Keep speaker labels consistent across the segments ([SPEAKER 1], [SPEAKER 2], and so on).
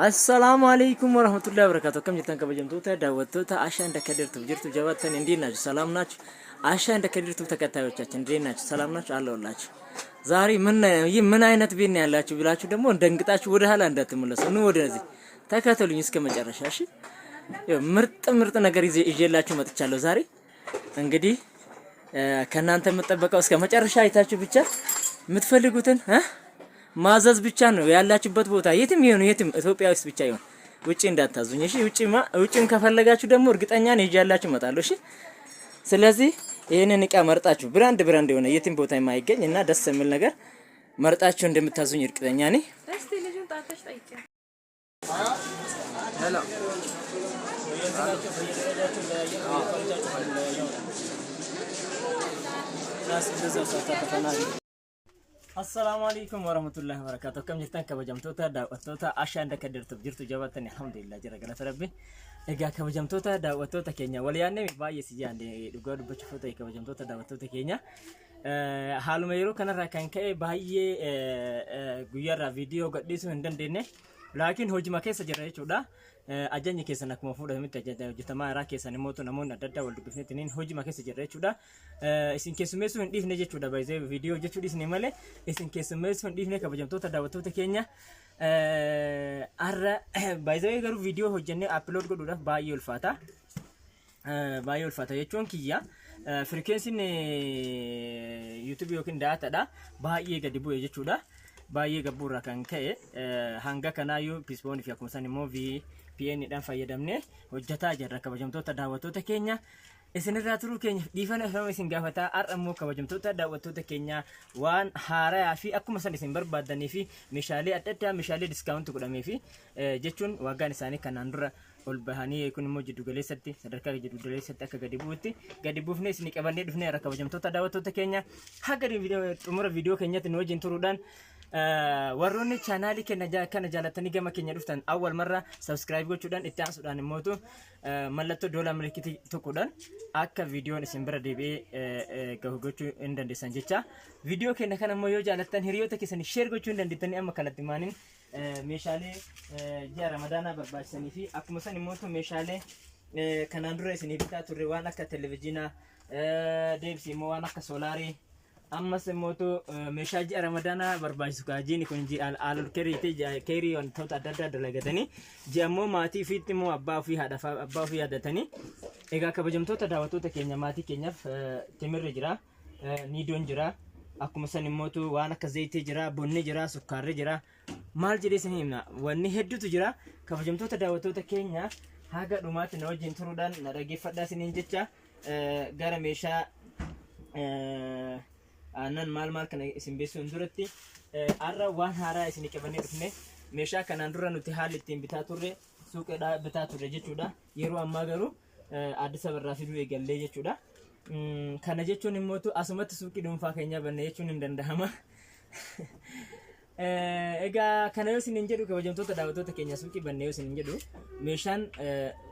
[SPEAKER 1] Assalaamu alaikum warahmatullahi wabarakatuh. Akkam jirtan kabajamtoota daawwattoota Asha እንደ ከድርቱ jirtu jabaattan እንዴት ናችሁ? ሰላም ናችሁ? አሻ እንደ ከድርቱ ተከታዮቻችን እንዴት ናችሁ? ሰላም ናችሁ? አለሁላችሁ። ዛሬ ምን ይህ ምን አይነት ቤት ነው ያላችሁ ብላችሁ ደግሞ ደንግጣችሁ ወደ ኋላ እንዳትመለሱ። ኑ ወደዚህ ተከተሉኝ እስከ መጨረሻ። እሺ፣ ምርጥ ምርጥ ነገር ይዤላችሁ መጥቻለሁ ዛሬ። እንግዲህ ከእናንተ የምጠበቀው እስከ መጨረሻ አይታችሁ ብቻ የምትፈልጉትን ማዘዝ ብቻ ነው። ያላችሁበት ቦታ የትም ይሁን የትም ኢትዮጵያ ውስጥ ብቻ ይሁን ውጪ እንዳታዙኝ። እሺ፣ ውጪማ ውጪም ከፈለጋችሁ ደግሞ እርግጠኛ ነኝ ይዤላችሁ እመጣለሁ። እሺ፣ ስለዚህ ይህንን እቃ መርጣችሁ brand brand የሆነ የትም ቦታ የማይገኝ እና ደስ የሚል ነገር መርጣችሁ እንደምታዙኝ እርግጠኛ ነኝ።
[SPEAKER 2] እስቲ ልጁን ጣተሽ ጠይቂ።
[SPEAKER 1] Assalaamu alaikum warahmatullahi wabarakatuh. Akkam jirtan kabajamtoota daawwattoota Ashaa inda kadirtuuf jirtu jabaattan? Alhamdulillah jira, galata rabbi. Egaa kabajamtoota daawwattoota keenya, wal yaadnee baay'ee si yaadne, dhugaa dubbachuuf ta'e kabajamtoota daawwattoota keenya. Haaluma yeroo kanarraa kan ka'e baay'ee guyyaarraa viidiyoo gadhiisuu hin dandeenye. Laakiin hojima keessa jira jechuudha. Ajajni keessan akkuma fuudhametti hojjetamaa irraa keessan immoo namoonni adda addaa wal dubbifneetiin hojima keessa jira jechuudha. Isin keessummeessuu hin dhiifne jechuudha. Baay'ee viidiyoo hojjechuu dhiisne malee isin keessummeessuu hin dhiifne kabajamtoota daawwattoota keenya. Har'a baay'ee garuu viidiyoo hojjennee upload godhuudhaaf baay'ee ulfaata. Baay'ee ulfaata jechuun kiyya. Frequencyn YouTubeii yookiin datadha. Baay'ee gadi bu'e jechuudha. Baay'ee gabbuurraa kan ka'e hanga kanaayyuu Psiphonii fi akkuma isaan immoo VPN dhaan fayyadamnee hojjetaa jirra kabajamtoota daawwattoota keenya. Isinirraa turuu keenya dhiifama ifama isin gaafataa. Har'a immoo kabajamtoota daawwattoota keenya waan haarayaa fi akkuma san isin barbaaddanii fi meeshaalee adda addaa, meeshaalee discount godhamee fi jechuun waggaan isaanii kanaan dura ol bahanii kun immoo jiddugaleessatti sadarkaa jiddugaleessatti akka gadi bu'utti gadi buufnee isin qabannee dhufnee irra. Kabajamtoota daawwattoota keenya, haga xumura viidiyoo keenyatti nu wajjin turuudhaan, warroonni chaanaalii keenya kana jaalatanii gama keenya dhuftan awwal marra subscribe gochuudhaan, itti aansuudhaan immootu mallattoo doolaa milikitii tuquudhaan akka viidiyoon isin bira deebi'ee gahu gochuu hin dandeessan jecha. Viidiyoo keenya kana immoo yoo jaalattan hiriyoota keessanii share gochuu hin dandeettanii. Amma kanatti maaniin meeshaalee ji'a Ramadaanaa barbaachisanii fi akkuma san immoo meeshaalee kanaan dura isinii bitaa turre, waan akka televezyiinaa deebisii immoo waan akka soolaarii, ammas immoo meeshaa ji'a Ramadaanaa barbaachisu kaajiin kun ji'a aalol keriiti, keerii wantoota adda addaa dalagatanii ji'a immoo maatii ofiitti immoo abbaa ofii haadha abbaa ofii yaadatanii. Egaa kabajamtoota daawwattoota keenya, maatii keenyaaf timirri jira, Niidoon jira, akkuma san immootu waan akka zayitii jira, bunni jira, sukkaarri jira, maal jedhee isin himna, wanni hedduutu jira. Kabajamtoota daawwattoota keenya, haga dhumaatti na wajjin turuudhaan na dhaggeeffadhaa isiniin jecha. Gara meeshaa aannan maal maal kana isin beeksisuun duratti har'a waan haaraa isin qabannee dhufne. Meeshaa kanaan dura nuti haalli ittiin bitaa turre suuqidhaa bitaa turre jechuudha. Yeroo ammaa garuu Addis Ababarraa fiduu eegallee jechuudha. Kana jechuun immoo asumatti suuqii dhuunfaa keenyaa banne jechuun hin danda'ama. Egaa kana yoo isiniin jedhu, kabajamtoota daawwattoota keenya, suuqii banne yoo isiniin jedhu meeshaan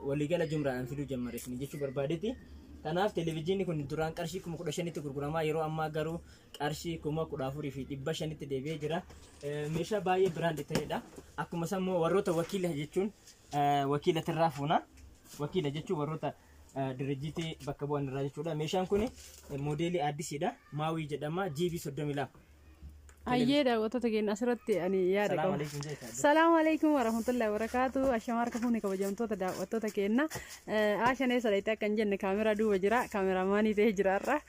[SPEAKER 1] waliigala jumraadhaan fiduu jammare isin jechuu barbaadeeti. Kanaaf televezyiinni kun duraan qarshii 15,000tti gurguramaa, yeroo ammaa garuu qarshii 14,500tti deebi'ee jira. Meeshaa baay'ee brand ta'edha. Akkuma immoo warroota wakiila jechuun wakiila tirraa fuuna. Wakiila jechuun warroota dirjiitii bakka bu'an irraa jechuudha. Meeshaan kun moodeelii addisiidha. Maawii jedhama. GB 32.
[SPEAKER 2] Hayyee daawwattoota keenya, asirratti ani yaada
[SPEAKER 1] Salaam
[SPEAKER 2] qaba.
[SPEAKER 1] alaikum jecha.
[SPEAKER 2] Salaamu alaikum warahmatullahi wabarakaatu. Ashama harka fuuni kabajamtoota daawwattoota keenya. Ashan eessa dhayitee akka hin jenne, kaameraa duuba jira. Kaameraamaanii ta'ee jira har'a.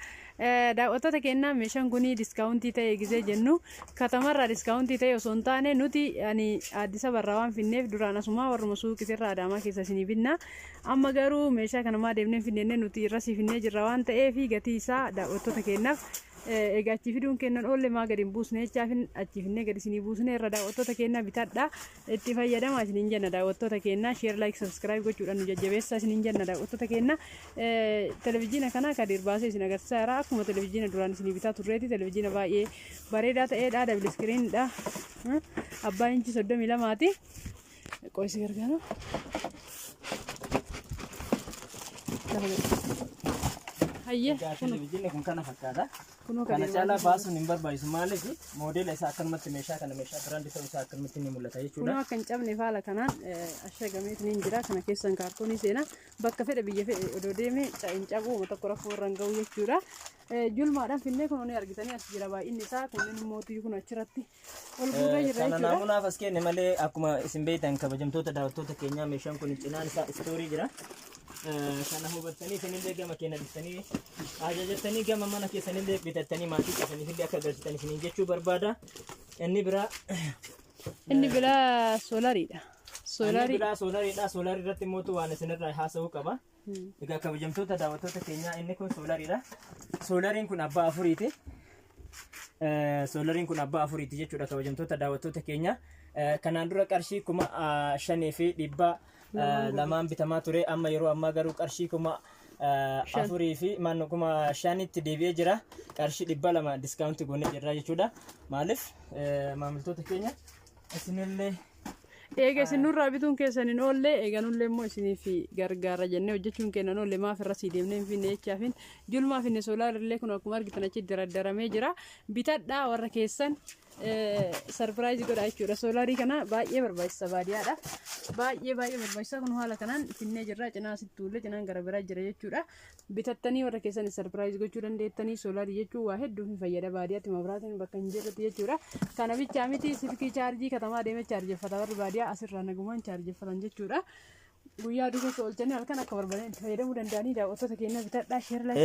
[SPEAKER 2] Daawwattoota keenya, meeshaan kun discountii ta'e gizee jennu katamarraa discountii ta'e osoo hin taane, nuti ani Addis Abarraa waan finneef duraan asumaa warruma suuqisirraa Adaamaa keessa isinii binna. Amma garuu meeshaa kana maa deemnee finnee nuti irra sii finnee jirra waan ta'eef gatii isaa daawwattoota keenyaaf egaa achii fiduun kennan oolle maa gadi hin buusne jechaafin achii finnee gadi isinii buusne irra. Daawwattoota keenya, bitadha, itti fayyadama isiniin jenna. Daawwattoota keenya, share, like, subscribe gochuudhaan nu jajjabeessa isiniin jenna. Daawwattoota keenya, televizyiina kana Kadir baasee isin agarsiisaa jira. Akkuma televizyiina duraan isinii bitaa turreeti, televizyiina baay'ee bareedaa ta'eedha. Double screenidha, abbaa inchii 32ti. Qo'isi gargaaru. Hayyee.
[SPEAKER 1] Egaa televizyiinni kun kana fakkaata.
[SPEAKER 2] Kunoo
[SPEAKER 1] Kana
[SPEAKER 2] kan
[SPEAKER 1] caalaa baasuun hin barbaachisu. Maaliif moodela isaa akkanumatti meeshaa kana meeshaa brand ta'uu isaa akkanumatti ni mul'ata jechuudha.
[SPEAKER 2] Kunoo akka hin cabne haala kanaan ashagameetiin hin jira. Kana keessan kaartoonii seenaa bakka fedhe biyya fedhe odoo deeme hin cabu, uummata tokko rakkoo irra hin gahu jechuudha. Julmaadhaan finnee kun ni argitanii as jira baay'inni isaa. Kunneen immoo kun achirratti ol guurree jira
[SPEAKER 1] Kana
[SPEAKER 2] jechuudha.
[SPEAKER 1] Naamunaaf as kenne malee akkuma isin beektan, kabajamtoota daawwattoota keenyaa, meeshaan kun cinaan isaa istoorii jira. Kana hubattanii isinillee gama keenya dhuftanii ajajattanii gama mana keessanillee bitattanii maatii keessaniifillee akka galchitan isiniin jechuu barbaada. Inni biraa
[SPEAKER 2] Inni biraa soolariidha.
[SPEAKER 1] Inni
[SPEAKER 2] Soolarii.
[SPEAKER 1] biraa soolariidha. Soolarii irratti immoo waan isinirraa haasa'uu qaba. Egaa kabajamtoota daawwattoota keenyaa, inni kun soolariidha. Soolariin kun abbaa afuriiti. Soolariin kun abbaa afuriiti jechuudha, kabajamtoota daawwattoota keenya. Kanaan dura qarshii 5200n bitamaa ture. Amma yeroo ammaa garuu qarshii 4000 fi 5000tti deebi'ee jira. Qarshii 200 discount goonee jirra jechuudha. Maaliif maamiltoota keenya isinillee
[SPEAKER 2] Eega isin nurraa bituun keessan hin oolle, eega nullee immoo isiniif gargaara jennee hojjechuun keenya hin oolle, maaf irra sii deemnee hin finne jechaafin julmaa finne. Soolaarillee kun akkuma argitan achi daraddaramee jira. Bitadhaa, warra keessan surprise godha jechuudha. Soolaarii kana baay'ee barbaachisa baadiyyaadha. Baay'ee baay'ee barbaachisa. Kun haala kanaan finnee jirra. Cinaa asitti ullee cinaan gara biraa jira jechuudha. Bitattanii warra keessan surprise gochuu dandeettanii. Soolaarii jechuun waa hedduu hin fayyada baadiyyaatti mabraatiin bakka hin jirretti jechuudha. Kana bichaa miti, silkii chaarjii katamaa deemee chaarjeffata warri baadiyyaa asirraa nagumaan chaarjeffatan jechuudha. Guyyaa aduu keessa oolchanii halkan akka barbaadan itti fayyadamuu danda'anii. Daawwattoota keenya, bitadhaa, share, like.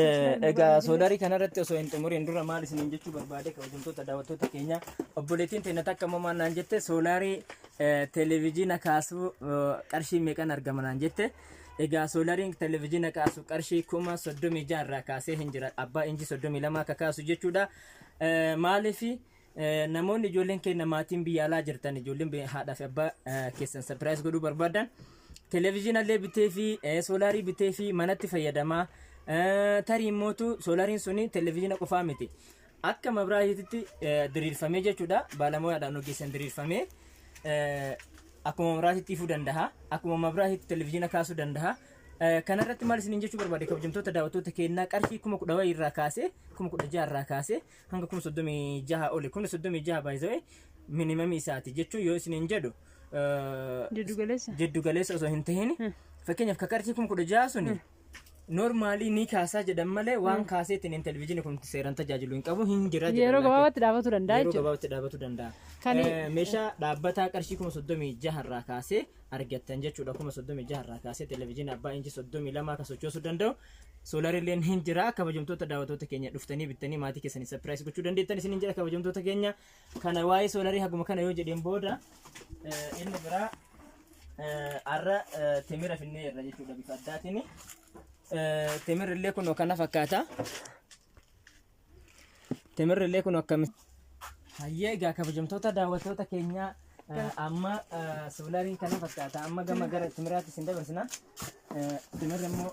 [SPEAKER 1] Egaa soolarii kanarratti osoo hin xumuriin dura maal isiniin jechuu barbaade, kabajamtoota daawwattoota keenya? Obboleettiin teenya takka immoo maal naan jette? Soolaarii televezyiina kaasuu qarshii meeqan argama naan jette. Egaa soolariin televezyiina kaasu qarshii 36,000 irraa kaasee hin jira, abbaa injii 32 akka kaasu jechuudha. Maaliif namoonni ijoolleen keenya maatiin biyya alaa jirtan, ijoolleen haadhaa fi abbaa keessan surprise godhuu barbaadan, televezyiina illee bitee fi soolaarii bitee fi manatti fayyadamaa. Tarii immootu soolariin suni televezyiina qofaa miti. Akka mabraatiitti diriirfamee jechuudha. Baalamoyaadhaan ogeessan diriirfamee akkuma mabraatiitti ifuu danda'a. Akkuma mabraatiitti televezyiina kaasuu danda'a. Kanarratti maal isiniin jechuu barbaade, kabajamtoota daawwattoota keenyaa? Qarshii 10,000 wayii irraa kaasee, 16,000 irraa kaasee hanga 36,000 oli. 36,000 baay'isee minimum isaati jechuun yoo isiniin jedhu
[SPEAKER 2] Jiddu galeessa.
[SPEAKER 1] Jiddu galeessa osoo hin tahin, fakkeenyaaf ka qarshii 16,000 suni normal ni kaasaa jedhan malee waan kaaseetiin televezyiinii kun seeraan tajaajilu hin qabu, hin jira jedhan.
[SPEAKER 2] Yeroo gabaabaatti dhaabachuu danda'a
[SPEAKER 1] Yeroo
[SPEAKER 2] jechuudha.
[SPEAKER 1] Gabaabatti dhaabachuu danda'a. Meeshaa dhaabbataa qarshii 36,000 irraa kaasee argattan jechuudha. 36,000 irraa kaasee televezyiinii abbaa inchi 32 kan sochoosuu danda'u. Soolarilleen hin jira. Kabajamtoota daawwattoota keenya, dhuftanii bittanii maatii keessanii surprise gochuu dandeettan isiniin jira, kabajamtoota keenya. Kana waa'ee soolarii haguma kana yoo jedheen booda, inni biraa har'a timira finnee irra jechuudha bifa addaatiin. Timirri illee kun kana fakkaata. Timirri illee kun akkamitti. Hayyee, egaa kabajamtoota daawwattoota keenyaa, amma soolariin kana fakkaata. Amma gama gara timiraatti isin dabarsina. Timirri immoo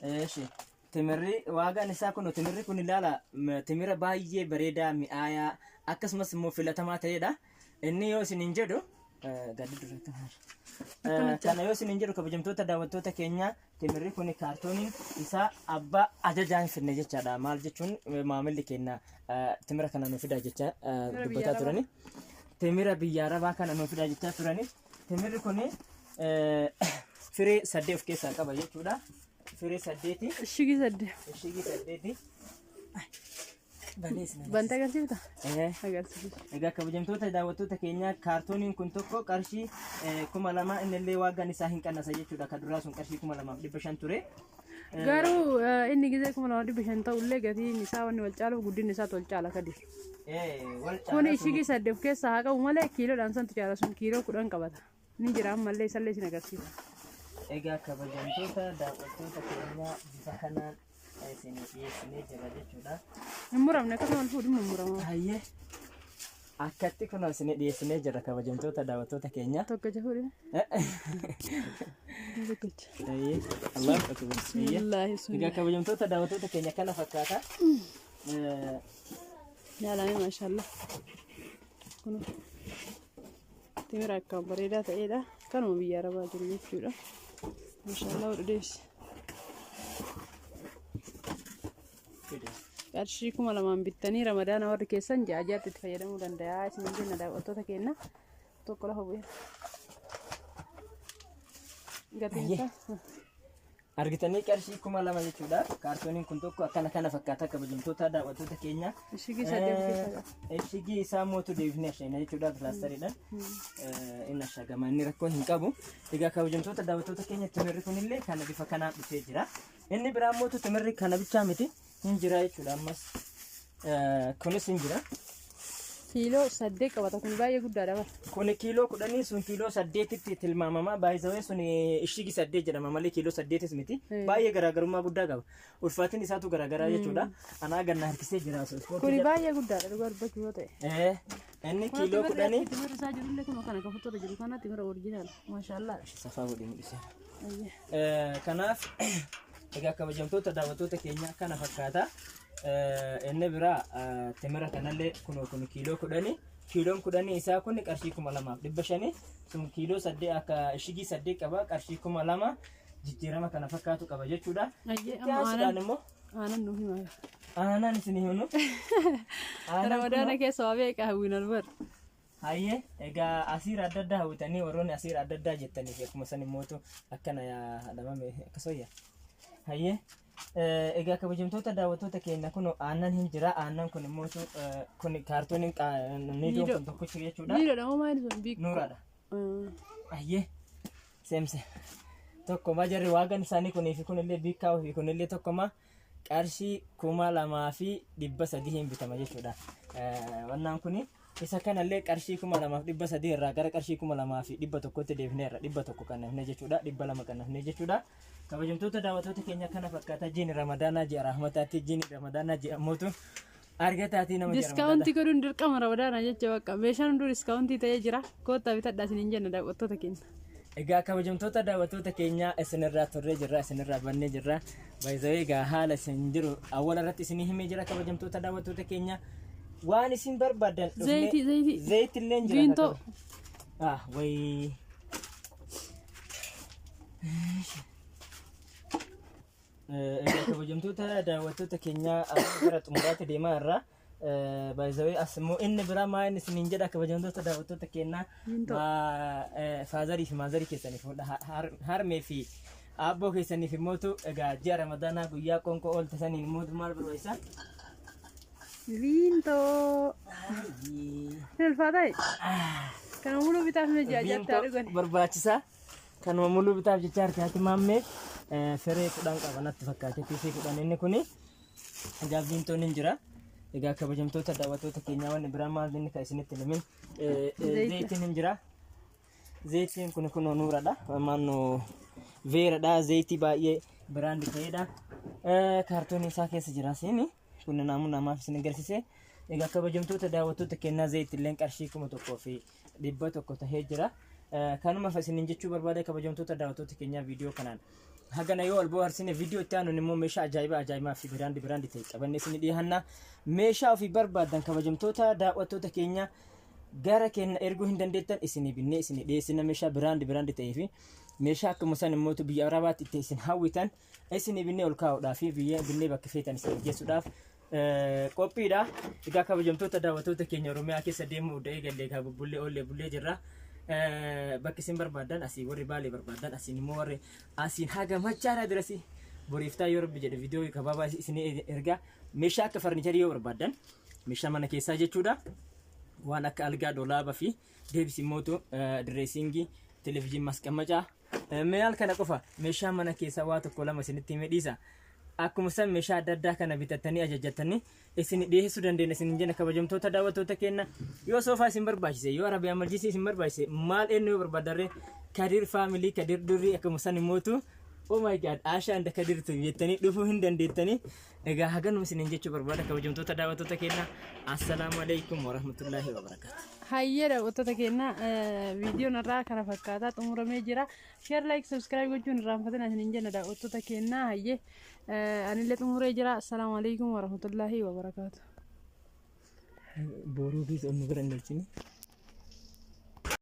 [SPEAKER 1] eeshi timirri waagaan isaa kun, timirri kun ilaala, timira baay'ee bareedaa, mi'aayaa, akkasumas immoo filatamaa ta'edha. Inni yoo isin hin jedhu gadi duratti kana yoo isin hin jedhu, kabajamtoota daawwattoota keenyaa, timirri kun kaartooniin isaa abbaa ajajaa hin fidne jechaadha. Maal jechuun, maamilli keenya timira kana nu fidaa jecha dubbataa turani. Timira biyya arabaa kana nu fidaa jechaa turani. Timirri kun firee saddeet of keessaa qaba jechuudha. Firee saddeeti.
[SPEAKER 2] Ishigii saddeet.
[SPEAKER 1] Ishigii saddeeti. Banees na
[SPEAKER 2] Bantee agarsiifta?
[SPEAKER 1] Eh.
[SPEAKER 2] Agarsiifta.
[SPEAKER 1] Egaa kabajamtoota daawwattoota keenyaa, kaartooniin kun tokko qarshii 2000, inni illee waagaan isaa hin qannasa jechuudha. Kan duraa sun qarshii 2500 ture.
[SPEAKER 2] Garuu inni gizee 2500 ta'ullee gatiin isaa wanni wal caaluuf guddinni isaatu wal caala kadi.
[SPEAKER 1] Wal
[SPEAKER 2] Kun
[SPEAKER 1] caala.
[SPEAKER 2] ishigii saddeet of keessaa haa qabu malee kiiloodhaan santu caala, sun kiiloo 10 qabata. Ni jira, ammallee isallee isin agarsiisa.
[SPEAKER 1] Egaa kabajamtoota daawwattoota keenyaa, bifa kanaan isin dhiyeessinee jira jechuudha.
[SPEAKER 2] Hin muramne, akkasuma wal fuudhu hin murama.
[SPEAKER 1] Hayyee. Akkatti kun isin dhiyeessinee jira, kabajamtoota daawwattoota keenya.
[SPEAKER 2] Tokkicha fuudhi. Tokkicha.
[SPEAKER 1] Hayyee. Allahu akbar. Hayyee.
[SPEAKER 2] Bismillaahi.
[SPEAKER 1] Egaa kabajamtoota daawwattoota keenya, kana fakkaata.
[SPEAKER 2] Yaalame, maashaallah. Kun timira akkaan bareedaa ta'edha. Kanuma biyya arabaa jiru jechuudha. Maashaallah, hodhu deessi.
[SPEAKER 1] Fide.
[SPEAKER 2] Qarshii 2000 bittanii Ramadaana warri keessan ja'a ja'atti itti fayyadamuu danda'a. Isin jenna daawwattoota keenya. Tokko lafa bu'e. Gatiin isaa.
[SPEAKER 1] Argitanii, qarshii 2000 jechuudha. Kaartooniin kun tokko akkana kana fakkaata, kabajamtoota daawwattoota keenya.
[SPEAKER 2] Ishigii 8 keessa qaba.
[SPEAKER 1] Ishigii isaa mootu deebifnee asheena jechuudha pilaastariidhaan. Inni ashagama, inni rakkoo hin qabu. Egaa kabajamtoota daawwattoota keenya, timirri kunillee kana bifa kanaan dhufee jira. Inni biraa mootu timirri kana bichaa miti, hin jira jechuudha ammas. Kunis hin jira.
[SPEAKER 2] Kiiloo 8 qabata, kun baay'ee guddaadha bara.
[SPEAKER 1] Kun kiiloo 10, sun kiiloo 8tti tilmaamama. Baay'isawee sun ishigi 8 jedhama malee kiiloo 8s miti. Baay'ee garaagarummaa guddaa qaba. Ulfaatiin isaatu garaagaraa jechuudha. Anaa ganna harkisee jira.
[SPEAKER 2] Kuni baay'ee guddaadha dhugaa dubbachuu yoo ta'e.
[SPEAKER 1] Inni kiiloo 10.
[SPEAKER 2] Timira isaa jirullee kun kana kafuttoota jiru kana timira original. Maashaallah.
[SPEAKER 1] Safaa godhee mul'ise. Kanaaf egaa kabajamtoota daawwattoota keenya, kana fakkaata. Inni biraa timira kanallee kunoo kun kiiloo 10. Kiiloon 10 isaa kun qarshii 2500. Sun kiiloo 8 akka ishigii 8 qaba, qarshii 2000 jijjiirama kana fakkaatu qaba jechuudha.
[SPEAKER 2] Ayyee
[SPEAKER 1] Itti
[SPEAKER 2] amma
[SPEAKER 1] aansuudhaan
[SPEAKER 2] aanan
[SPEAKER 1] immoo
[SPEAKER 2] aanan nuuf himaa.
[SPEAKER 1] Aanan isin himnu. Aanan
[SPEAKER 2] Ramadaana keessa waa beekaa hawwinan bar.
[SPEAKER 1] Hayyee, egaa asiira adda addaa hawwitanii, warroonni asiira adda addaa jettaniif akkuma san immootu akkana haadhamame akkasoyya. Hayyee, egaa kabajamtoota daawwattoota keenya, kun aannan hin jira. Aannan kun immootu kun kaartooniin niidoon kun tokkichi jechuudha.
[SPEAKER 2] Niidodha moo maali sun biikko?
[SPEAKER 1] Nuuraadha. Hayyee, seemse tokkoma jarri waagan isaanii kunii fi kunillee biikkaa fi kunillee tokkoma, qarshii 2300 hin bitama jechuudha. Wannaan kuni isa kanallee qarshii 2300 irraa gara qarshii 2100tti deebifneerra, 100 kannafne jechuudha, 200 kannafne jechuudha. Kabajamtoota daawwattoota keenya, kana fakkaata. Jiini Ramadaanaa ji'a rahmataatti, jiini Ramadaanaa ji'a mootu argataatii nama ji'a
[SPEAKER 2] Discountii godhuun dirqama Ramadaana jecha, bakka meeshaan hunduu discountii ta'ee jira. Koottaa bitadhaa isiniin jenna daawwattoota keenya.
[SPEAKER 1] Egaa kabajamtoota daawwattoota keenya, isinirraa turree jirra, isinirraa bannee jirra. Baay'ee egaa haala isin jiru awwaala irratti isinii himee jira, kabajamtoota daawwattoota keenya. Waan isin barbaadan dhufnee-
[SPEAKER 2] Zayitii, zayitii.
[SPEAKER 1] Zayitii illee jira.
[SPEAKER 2] Viintoo.
[SPEAKER 1] Ah, wayii. Egaa kabajamtoota daawwattoota keenya, amma gara xumuraatti deemaa irra. Baay'ee as immoo inni biraa maa inni isiniin jedha, kabajamtoota daawwattoota keenyaa, fatherii fi motherii keessaniif, harmee fi aabboo keessaniif immootu egaa ji'a Ramadaanaa guyyaa qoonqoo oolte saniin immootu maal barbaachisa?
[SPEAKER 2] Viintoo. Hin ulfaataa? Kana muluu bitaaf mee ji'a jaatti haa dhugan.
[SPEAKER 1] Barbaachisa. Kanuma muluu bitaaf jecha harkaatti maammee firee 10 qaba natti fakkaate, kiisii 10 inni kuni. Egaa viintoon hin jira. Egaa kabajamtoota daawwattoota keenyaa, wanni biraa maal inni kan isinitti himin, zayitiin hin jira. Zayitiin kun kunoo nuuradha. Maannoo veeradha. Zayitii baay'ee brand ta'edha. Kaartoonii isaa keessa jira siini. Kun naamuu namaaf isin agarsiise. Egaa kabajamtoota daawwattoota keenyaa, zayitii illee qarshii 1100 tahee jira. Kanuma isiniin jechuu barbaada, kabajamtoota daawwattoota keenyaa, viidiyoo kanaan. Hagana yoo ol bohaarsine, viidiyoo itti aanuun immoo meeshaa ajaa'ibaa ajaa'ibaa fi brand brand ta'e qabannee isin dhiyaanna. Meeshaa ofii barbaadan, kabajamtoota daawwattoota keenya, gara keenya erguu hin dandeettan, isinii binnee isinii dhiyeessina. Meeshaa brand brand ta'ee fi meeshaa akkuma san immoo biyya Arabaatti itti isin hawwitan isinii binnee ol kaa'uudhaa fi biyya binnee bakka feetan isin geessuudhaaf qophiidha. Egaa kabajamtoota daawwattoota keenya, Oromiyaa keessa deemuu da'ee gallee egaa bubbullee oollee bullee jirra. Bakki isin barbaadan asii warri Baalee barbaadan, asiin immoo warri asiin haga Machaara dirasi boriiftaa yoo Rabbi jedhe viidiyoo gabaabaa isinii ergaa. Meeshaa akka furnitureii yoo barbaadan, meeshaa mana keessaa jechuudha. Waan akka algaa, dolaaba fi deebisi mootu, dressingii, televezyiin, masqamacaa, maal kana qofa, meeshaa mana keessaa waa tokko lama isinitti himee dhiisa. Akkuma san meeshaa adda addaa kana bitattanii ajajattanii isin dhiyeessuu dandeenya isin jenna, kabajamtoota daawwattoota keenya. Yoo soofaa isin barbaachise, yoo arabiyaa majlisii isin barbaachise, maal eenyu yoo barbaadarree, Kadir Family, Kadir Durrii, akkuma san immootu oh my god, Asha and Kadir tu jettanii dhufuu hin dandeettanii. Egaa haganuma isiniin jechuu barbaada, kabajamtoota daawwattoota keenya. Assalaamu alaikum warahmatullaahi wabarakaatu.
[SPEAKER 2] Hayyee daawwattoota keenya, viidiyoon irraa kana fakkaataa xumuramee jira. Share, like, subscribe gochuun irraanfatina isiniin jenna, daawwattoota keenya. Hayyee, anillee xumuree jira. Assalaamu alaikum warahmatullaahi wabarakaatu.
[SPEAKER 1] Booruu fi nu bira hin galchini.